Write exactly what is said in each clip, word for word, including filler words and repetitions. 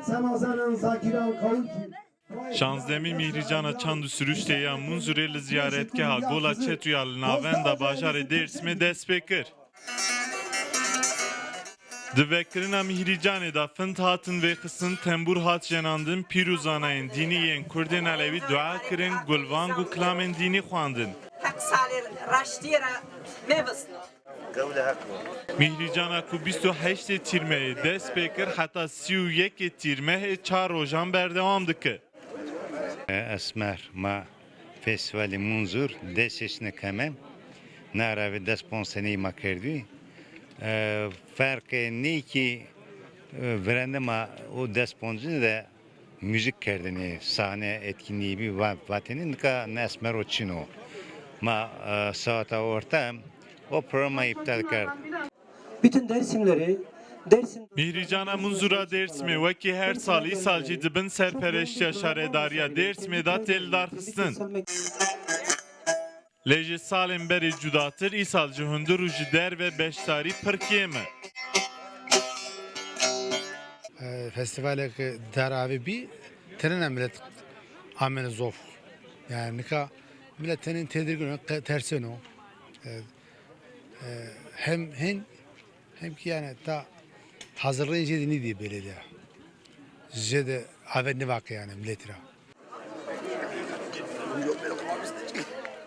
Semazenan Zakiran Kawucî. Şazdemî Mîhrîcana Çand û Siruştê ya Munzurê li ziyaretgeha Gola Çetuya li navenda bajarê Dêrsimê dest pê kir. Di vekirina Mîhrîcanê de find hatin vêxistin, tembûr hat jenandin, pîr û zanayên dînî yên Kurdên Elewî dua kirin, gulvang û kilamên dînî xwendin. Heq salê reştiyê re mevisno. Mîhrîcana ku bîst û heştê Tîrmehê dest pê kir, heta sî û yekê Tîrmehê çar rojan berdewam dike. Esmer, ma festîvalê Munzur deh sêşine kemem. Nara vê des ponc seneyî ma kerdî. E, ferqê nê kî, e, virende ma û des poncine de müzik kerdinê, sahne etkinliği bir va-, vateni nika ne Esmer o çin o. Ma, e, saata orta o programa iptal kerd. Bütün Dersimleri, Dersim Mîhrîcana Munzura Dêrsimê wekî her sal îsal jî di bin serpereştiya Şaredariya Dêrsimê de tê lidarxistin. Lê ji salên berê cudatir îsal ji hundir û ji derve beşdarî pir kêm e. E, festîvalek deravê bî, tenê ne milet amene zof. Yani nika milet tenê tedirgin o, qe-, terseno. E, e, hem hin Hem ki yani ta hazırlayın jê de nîdî belediye. Jê de ave nivake yani milletî ra.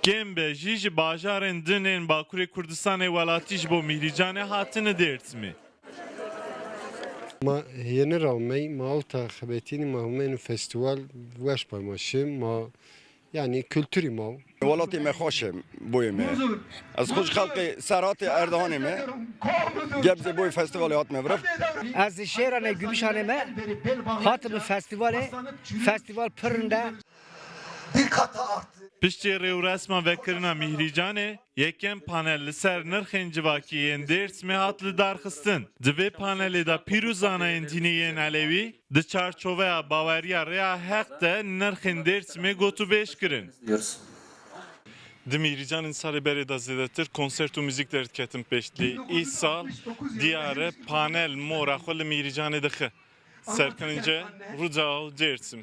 Kêm be jî ji bajarên din ên Bakurê Kurdistanê welatî ji bo Mîhrîcanê hatine Dêrsimê. Ma yeni ravmey, ma alta xebetînî ma humên festival weş paymaşim, ma Yani kültürî ma. Welatê me xweş e boyê me. Ez xwe ji xelkê Serhatê Erdoganê me. Gebzê boyê festivalê hatime vir. Ez ji Şêranê Gümüşhanê me. Hatime festivalê. Festival pir rind e. Piştî rêwresma vekirina Mîhrîcanê, yekem panel li ser nirxên civakî yên Dêrsimê hat lidarxistin. Di vê panelê de pîr û zanayên dînî yên Elewî, di çarçoveya baweriya Rêya Heq de nirxên Dêrsimê gotûbêj kirin. Di Mîrîcanên salê berê de zêdetir konsert û muzîk derdiketin pêş, lê îsal diyar e panel mora xwe li Mîrîcanê dixe. Serkan İnce, Rûdaw, Dêrsim.